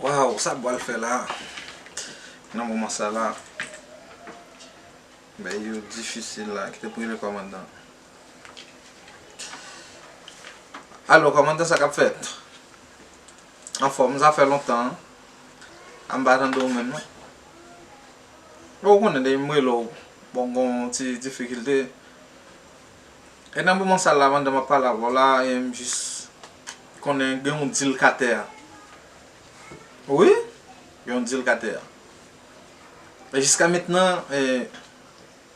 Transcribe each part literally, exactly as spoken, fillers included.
Waw, sa m pral fè la, nan moman sa la, bagay yo difisil la, kite m rele kòmandan. Alo, kòmandan, sa k ap fèt? Anfòm, sa fè lontan, an m pa tande w menm, non. Ou konnen, depi m rele w, bon, gon ti difikilte. E nan moman sa la, pandan m ap pale avè w la, e m jis konnen gen yon dil k atè a. Wi, gen yon dil k atè a. E jiska mentnan, e,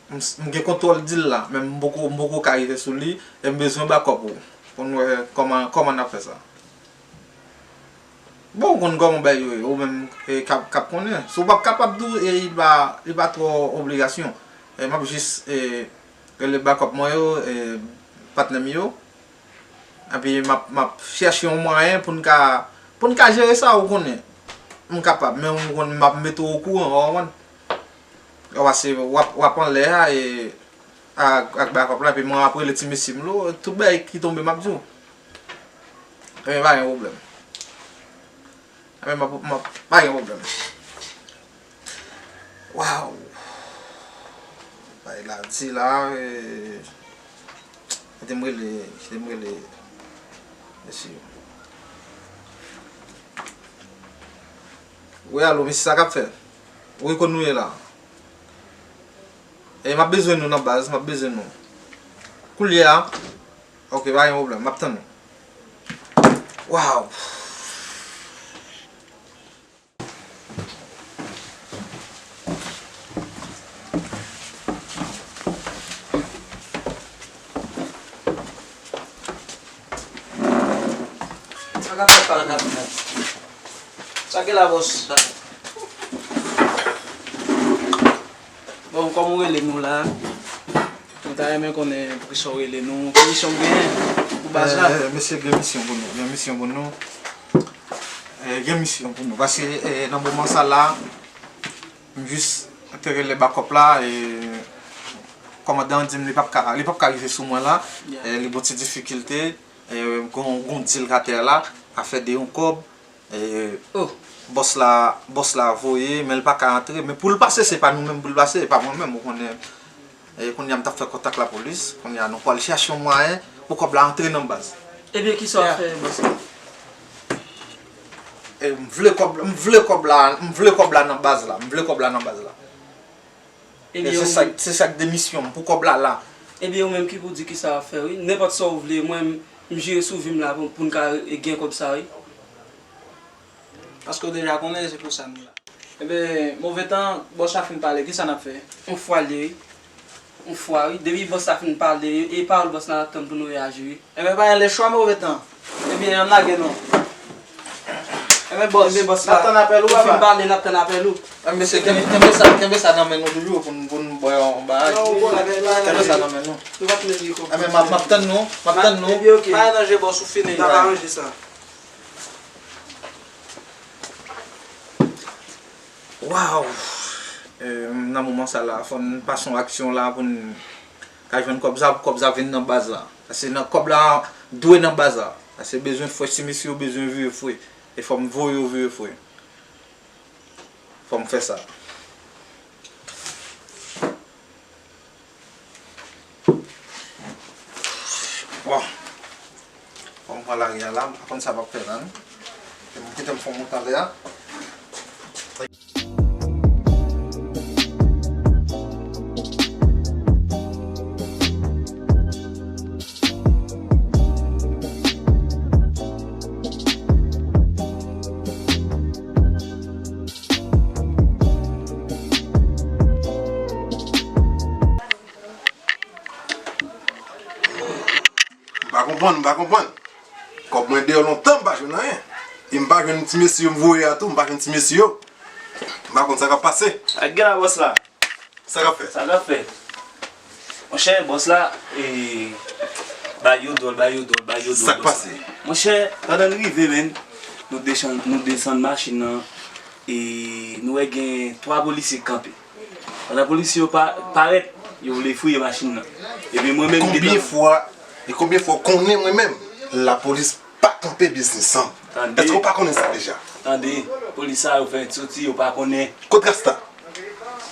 m, m gen kontwòl dil la, men m poko, m poko ka rive sou li, e m bezwen bakòp ou, pou n wè kòman, kòman n ap fè sa. Bon, ou konn kòman bagay yo ye, ou menm, e, k ap, k ap konnen. Si w p ap kapab tou, e, li pa, li pa twò obligasyon. E, m ap jis, e, rele bakòp mwen yo, e, patnè m yo. Epi m ap, m ap chèche yon mwayen pou n ka, pou n ka jere sa, ou konnen. M kapab, men ou konn m ap mete w okouran, ou konprann? Ou pase, w ap, w ap anlè a, e, ak, ak bakòp la, epi mwen ap rele ti mesye m lo, tout bagay ki tonbe, m ap di w. Ebyen, pa gen pwoblèm. Ebyen, m ap, m ap, pa gen pwoblèm. Waw! Bagay la di la, e, kite m rele, kite m rele mesye yo. Wi, alo, mesye, sa k ap fèt? Wi, kote nou ye la? E, m ap bezwen nou nan baz, m ap bezwen nou. Koulye a? Ok, pa gen pwoblèm, m ap tann ou. Waw! Sa k ap fèt, sa k ap fèt? Sa gen la, bòs? Bon, kòm ou rele nou la, nou ta renmen konnen poukisa w rele nou, ki misyon w genyen pou baz la? Eh, mesye, gen misyon pou nou, gen misyon pou nou. Eh, gen misyon pou nou. Paske, eh, nan moman sa la, m jis te rele bakòp la, e kòmandan an di m li p ap ka, li p ap ka rive sou mwen la. Yeah. Eh, li gon ti difikilte, eh, gon, gon dil k atè la, afè de yon kòb, e, oh, bòs la, bòs la voye, men l pa ka antre. Men pou l pase, se pa nou menm pou l pase, e pa mwen menm, ou konnen. E kounye a m t ap fè kontak lapolis, kounye a nou pral chèche yon mwayen pou kòb la antre nan baz. Ebyen, kisa w ap fè, bòs la? E m vle kòb, m vle kòb la, m vle kòb la nan baz la, m vle kòb la nan baz la. E se sa, se sa k de misyon m pou kòb la la. Ebyen, ou menm ki pou di kisa w ap fè, wi. Nenpòt sa w vle, mwen, m, m jere sou vi m la pou, pou n ka gen kòb sa, wi. Paske w deja konnen se pou sa nou la. Ebyen, move tan, bòs la fin pale, kisa n ap fè? On fwa l ye, wi. On fwa, wi. Depi bòs la fin pale, e pawòl bòs la n ap tann pou nou reyaji, wi. Ebyen, pa gen lechwa, move tan. Ebyen, ann lage non. Ebyen, bòs, n ap tann apèl ou, papa. Ou fin pale, n ap tann apèl ou. Ebyen, mesye, kenbe, kenbe sa, kenbe sa nan men nou toujou pou n, pou n bwè yon bagay. Kenbe sa nan men nou. Ebyen, m ap, m ap tann nou, m ap tann nou. Ebyen, ok. Pa aranje bòs, ou fini. N ap aranje sa. Waw! Eh, nan moman sa la, fò n pase yon aksyon la pou n ka jwenn kòb sa, pou kòb sa vin nan baz la. Paske nan kòb la dwe nan baz la. Paske bezwen fwe, ti mesye yo bezwen vire fwe. E fò m voye yo vire fwe. Fò m fè sa. Bon. Fò m pran lari a la, m pa konn sa m ap fè la, non. Kite m, kite m fè yon moute anlè a. M pa konprann, m pa konprann. Kòb mwen deyò lontan, m pa jwenn anyen. E m pa jwenn ti mesye yo m voye a tou, m pa jwenn ti mesye yo. M pa konn sa k ap pase. Sa k gen la, bòs la? Sa k ap fèt? Sa k ap fèt? Monchè, bòs la, e, bagay yo dwòl, bagay yo dwòl, bagay yo dwòl, bòs la. Sa k pase? Monchè, pandan n rive, menn, nou desann, nou desann machin nan, e nou wè gen twa polisye k kanpe. Pandan polisye yo pa, parèt, yo vle fouye machin nan. Epi mwen menm m gentan... Konbyen fwa, e konbyen fwa w konnen mwen menm, lapolis pa kanpe biznis an? Tande. Èske w pa konnen sa deja? Tande, polis sa yo fè soti, yo pa konnen. Kot Rasta?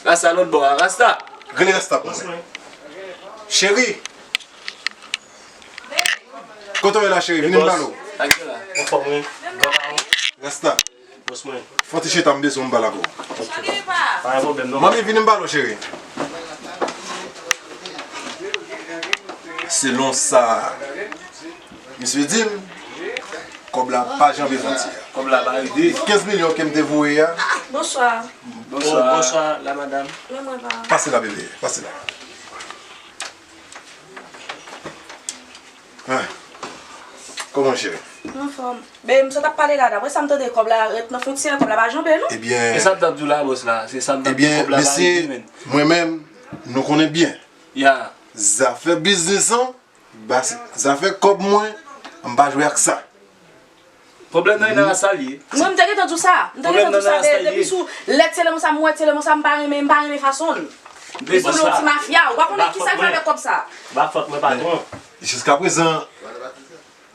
Rasta lòt bò a, Rasta. Rele Rasta pou mwen. Cheri. Kote w ye la, cheri? Vini m pale w. Sa k gen la? Anfòm, wi. Rasta. Bòs mwen. Fè yon ti chita, m bezwen w, m pale avè w. Pa gen pwoblèm, non. Manmi, vini m pale w, cheri. Selon sa misye di m, kòb la pa janbe fwontyè a. Kòb la pa rive. Kenz milyon ke m te voye a. Bonswa. Bonswa. Oh, bonswa, la madam. Men mwen pa. Pase la, bebe, pase la. Ah. Kòman, cheri? Anfòm. Ben, m sot ap pale la, daprè sa m tande, kòb la ret nan fwontyè, kòb la pa janbe, non? Ebyen, e sa m t ap di w la, bòs la, se sa m t ap di w, kòb la pa rive, men. Mwen menm, nou konnen byen. Ya. Zafè biznis lan, baz, zafè kòb mwen, m pa jwe ak sa. Pwoblèm nan e nan rasta l ye. Mwen, m te gentan di w sa. M te gentan di w sa de, depi sou lèt seleman sa, m wè seleman sa, m pa renmen, m pa renmen fason l. Li sanble yon ti mafya. Ou pa konnen kisa l fè avèk kòb sa. Pa fòt mwen, patwon. Jiskaprezan,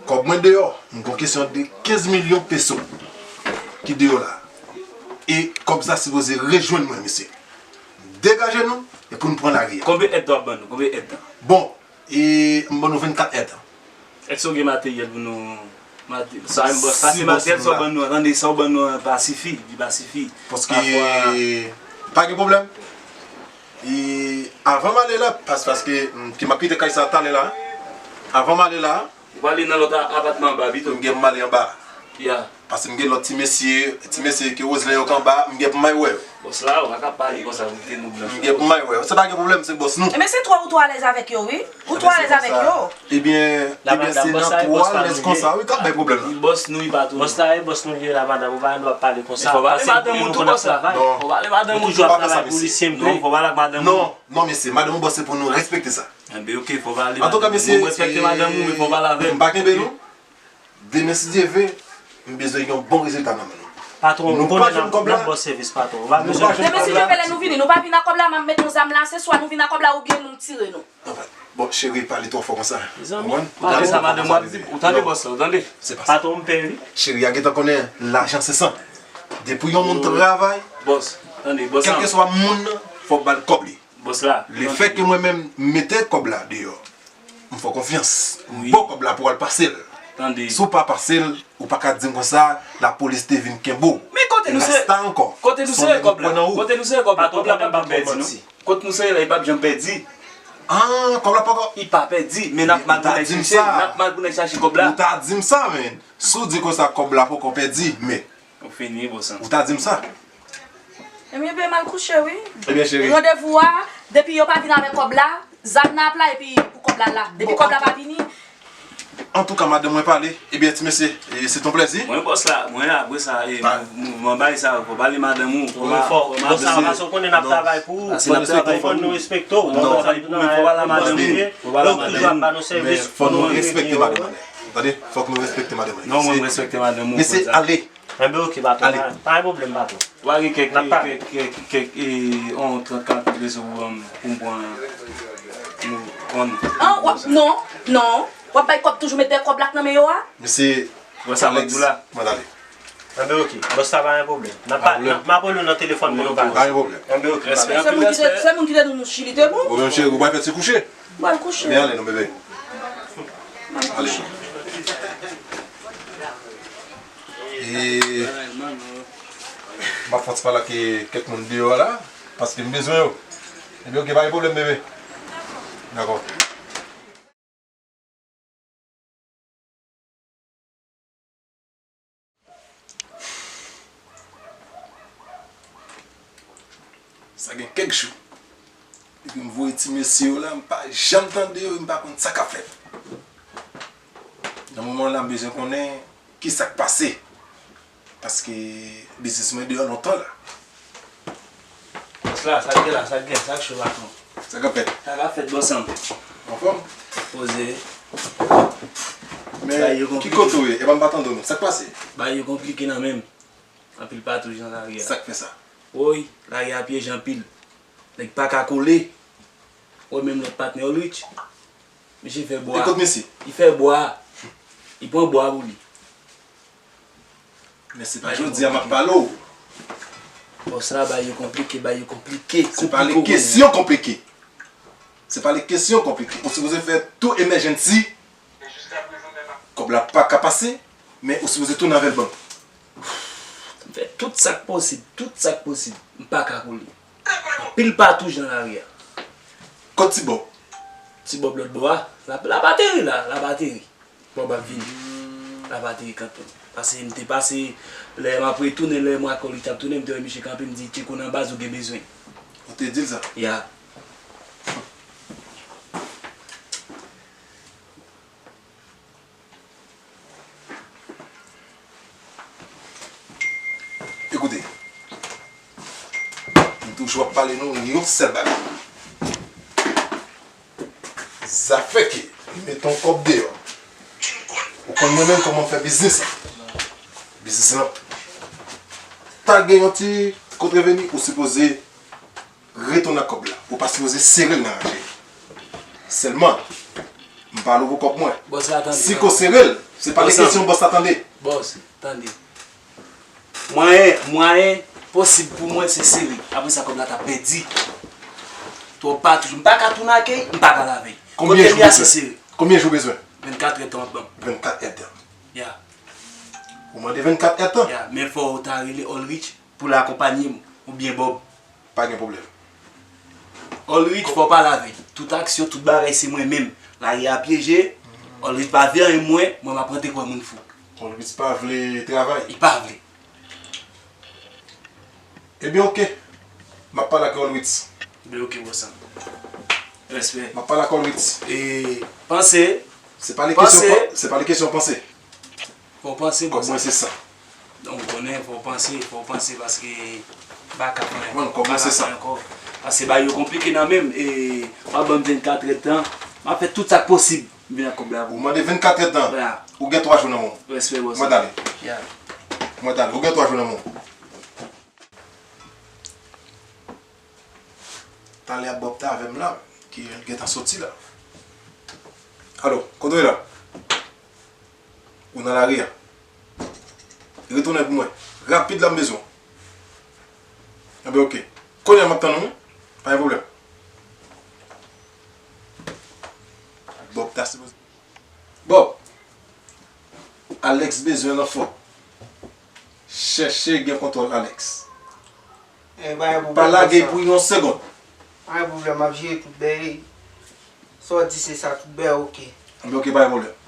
kòb mwen deyò, m gon kesyon de kenz milyon peso ki deyò la. E kòb sa sipoze rejwenn mwen, mesye. Degaje nou, e pou n pran lari a. Konbyen èd w ap ban nou? Konbyen èd? Bon, e m ban nou vennkat èd. Èske w gen materyèl pou nou, mate-, sa menm bòs, sa se materyèl sa w ban nou an, tande, sa w ban nou an pa sifi, li pa sifi. Paske, pa gen pwoblèm. E avan m ale la, pas-, paske, m, ki m ap kite kay sa talè la, avan m ale la, ou prale nan lòt a-, apatman anba pito. M gen pou m ale anba. Ya. Paske m gen lòt ti mesye, ti mesye ke Roselèn yo k anba, m gen pou m al wè yo. Bòs la, ou pa ka pale konsa pou kite nou blanch. M gen pou m al wè yo. Se pa gen pwoblèm, se bòs nou. Ebyen, se twò ou twò alèz avèk yo, wi. Ou twò alèz avèk yo. Ebyen, ebyen, se nan twò alèz konsa, wi, k ap bay pwoblèm la. Li bòs nou, li patwon nou. Bòs la, e bòs nou li ye la, madanm. Ou pa gen dwa ap pale konsa. Fò pale madanm ou tou, bòs la. Non. Fò pale madanm ou tou. Ou toujou ap travay pou li, senpli. Non, fò pale ak madanm ou. Non, non, mesye, madanm ou bòs se pou nou respekte sa. Enben, oke, fò pale madanm ou. Antouka, mesye, mwen respekte madanm ou, men fò pale avè m. M pa kenbe nou. Demen, si Dye vle, m bezwen yon bon rezilta nan men nou. Patwon, nou konnen n ap ba w sèvis, patwon. Ou pa bezwen. Demen, si Dye vle, lè nou vini, nou pa vin ak kòb la, m ap met yon zam la, se swa nou vin ak kòb la oubyen nou tire nou. Anfèt, bon, cheri, pale twò fò konsa. Mezanmi. Ou konprann? Ou tande sa madanm ou ap di? Ou tande bòs la, ou tande? Se pa sa. Patwon, m pè, wi. Cheri a gentan konnen lajan se san. Depi yon moun travay, bòs, tande, bòs la. Kèlkeswa moun nan, fò w ba l kòb li. Bòs la. Lefètke mwen menm m mete kòb la deyò, m fè w konfyans. M ba w kòb la pou w al pase l. Tande. Si w pa pase l, ou pa ka di m konsa, lapolis te vin kenbe w. Men kote nou sere, kote nou sere kòb la? Kote nou sere kòb la? Kòb la pa janm pèdi, non. Kote nou sere la, li p ap janm pèdi. Ah, kòb la poko. Li pa pèdi, men n ap mal pou n al chache, n ap mal pou n al chache kòb la. Ou ta di m sa, men. Si w di konsa kòb la poko pèdi, men. Ou fini, bòs an. Ou ta di m sa. Ebyen, ben, m al kouche, wi. Ebyen, cheri. Randevou a, depi yo pa vin avèk kòb la, zam nan ap la, epi pou kòb la la. Depi kòb la pa vini. Antouka, madanm mwen pale. Ebyen, ti mesye, e, se ton plèzi. Mwen, bòs la, mwen, apre sa, e, mou-, mouvman bay sa, fò pale madanm ou, fò ma-, fò ma-, bòs la, paske w konnen n ap travay pou ou, fò nou respekte w. Non, fò pale madanm ou, fò pale madanm ou. Fò nou respekte madanm mwen. Tande, fòk nou respekte madanm mwen. Non, mwen, m respekte madanm ou. Mesye, ale. Enben, oke, patwon. Ale. Pa, pa gen pwoblèm, patwon. Ou pa gen kèk, kèk, kèk, kèk, e, yon trant, karant mil peso pou ban m, pou m pran, pou m pran. Ah, w ap, non, non. W ap bay kòb, toujou met de kòb la k nan men yo a? Mesye Alex, mwen ale. Enben, oke. Bòs la, pa gen pwoblèm. N ap pa, n ap, m ap rele w nan telefòn pou nou pale. Pa gen pwoblèm. Enben, oke, patwon. Se moun ki te, se moun ki te di nou Chili te bon. Ou menm, cheri, ou pral fè ti kouche? M pral kouche. Men ale non, bebe. Ale. E, m ap fè ti pale ak kèk moun deyò a la, paske m bezwen yo. Ebyen, oke, pa gen pwoblèm, bebe. Dakò. Sa gen kèk jou. Depi m voye ti mesye yo la, m pa janm tande yo, m pa konn sa k ap fèt. Nan moman la, m bezwen konnen ki sa k pase. Paske biznis mwen deyò lontan la. Bòs la, sa k gen la, sa k gen, sa k cho, patwon? Sa k ap fèt? Sa k ap fèt, bòs an? Anfòm? Poze. Men, ki kote w ye? Epa m pa tande w non. Sa k pase? Bagay yo konplike nan men m. Anpil patwouj nan lari a. Sa k fè sa? Woy, lari a pyeje anpil. Nèg pa ka kole. Woy, menm lòt patnè w, Rich. Misye fè bwa. Li kot misye? Li fè bwa. Li pran bwa pou li. Men se pa jodi a m ap pale w. Bòs la, bagay yo konplike, bagay yo konplike. Se pa le kesyon konplike. Se pa le kesyon konplike. Ou sipoze fè tou emergency. Kòb la pa ka pase, men ou sipoze tounen avè l ban m. M fè tout sa k posib, tout sa k posib. M pa ka koule. Anpil patouch nan lari a. Kot Ti Bòb? Ti Bòb lòt bò a. L ap, l ap ateri la, l ap ateri. Bòb ap vini. L ap ateri kanpe. Pase m te pase, lè m ap retounen, lè mwen ak Oli t ap tounen, m te wè misye kanpe, m di, "Tcheko nan baz ou gen bezwen." Ou te di l sa? Ya. Ekoute, m toujou ap pale nou yon sèl bagay. Zafè ke li mete yon kòb deyò. Ou konn mwen menm kòman m fè biznis la. Biznis lan ta gen yon ti kote reveni, ou sipoze retounen ak kòb la. Ou pa sipoze sere l nan raje. Sèlman, m pa love kòb mwen. Bòs la tande. Si ko sere l, se pa de kesyon bòs la tande. Bòs, tande. Mwayen, mwayen posib pou mwen se sere. Apre sa, kòb la ta pèdi. Twòp patouch. M pa ka tounen ak li, m pa ka lave. Konbyen jou bezwen? Konbyen jou bezwen? Vennkat èdtan w ap ban m. Vennkat èdtan. Ya. Ou mande vennkat èdtan? Ya, men fò w ta rele Olrich pou l akonpanye m, oubyen Bòb. Pa gen pwoblèm. Olrich, fò w pale avè l. Tout aksyon, tout bagay, se mwen menm. Lari a pyeje, Olrich pa vle anyen mwen, mwen m ap rantre kwè moun fou. Olrich pa vle travay? Li pa vle. Ebyen, oke. M ap pale ak Olwits. Ebyen, oke, bòs la. Respè. M ap pale ak Olwits. E, panse. Se pa le kesyon, se pa le kesyon panse. Fò w panse, bòs la. Kòb mwen se sa. Donk, ou konnen, fò w panse, fò w panse paske m pa ka fè ankò. Kòb mwen se sa. Paske bagay yo konplike nan men m. E, w ap ban m vennkat èdtan. M ap fè tout sa k posib. M vin ak kòb la pou ou. Ou mande vennkat èdtan. Ou gen twa jou nan men w. Respè, bòs la. Mwen t ale. Mwen t ale. Ou gen twa jou nan men w. Talè a Bòb t avè m la, ki gentan soti la. Alo, kote w ye la? Ou nan lari a? Retounen pou mwen. Rapid la m bezwen w. Enben, oke. Kounye a m ap tann ou, wi. Pa gen pwoblèm. Bòb ta sipoze Bòb, Alex bezwen ranfò. Chèche gen kontwòl Alex. Pa lage pou yon segonn. Pa gen pwoblèm, m ap jere tout bèl. Sa w di se sa, tout bèl oke. Enben oke, pa gen pwoblèm.